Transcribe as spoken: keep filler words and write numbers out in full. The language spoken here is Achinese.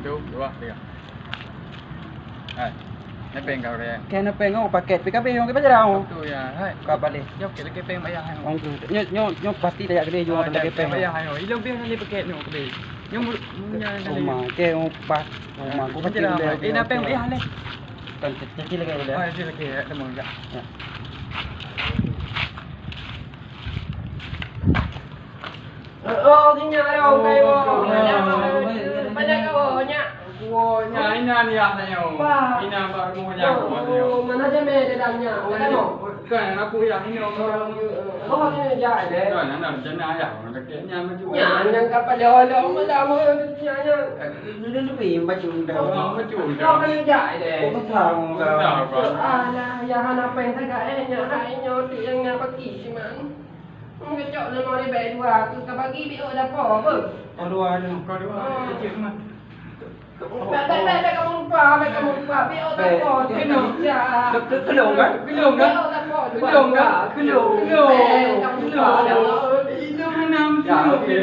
Satu, dua, tiga. Hai. Nepeng kau dia. Kena nepeng oh paket P K B yang kita jarang. Tu ya. Hai. Kau balik. Jom kita kepeng bayar hai. Orang tu. Nyo nyo nyo pasti dah jadi jual dalam kepeng. Bayar hai. Ilong peng ni paket nyo kebe. Nyo mu- punya tadi. Rumah ke rumah. Rumah aku pakai. Eh, dah peng bayar leh. Kan kecil lagi boleh. Ah, kecil lagi. Ya, temu ya. Ya. Oh, sinyak dah, oh, kayu. Oh, banyak kau, nyak. Oh, nyak, ina ni ya, nyak. Wah. Ina baru mau nyak. Oh, mana jamé dalam nyak? Ada mau? Kan aku ya, ini orang. Oh, ini ya, deh. Kan ada rencana ya, orang dekat nyak maju. Nyak, nyak kapal dia, ada orang dah mau nyak, nyak. Dulu lebih baju dah. Oh, baju dah. Kau kan ya, deh. Kau tahu dah. Tahu kan. Alah, ya hana peng tagak eh, nyak hai nyoe tu yang nyak paki siman. Ngecok lemari bèk dua, aku ka bagi biôk dapo apa? Kau dua aja. Kau dua aja, cik mah. Bèk, bèk, bèk, bèk kamu lupa, bèk kamu lupa. Biôk dapo, kena. Kelong kan? Kelong kan? Biôk dapo, kelong kan? Kelong. Bèk kamu lupa. Kelong. Itu mana? Ya, okey.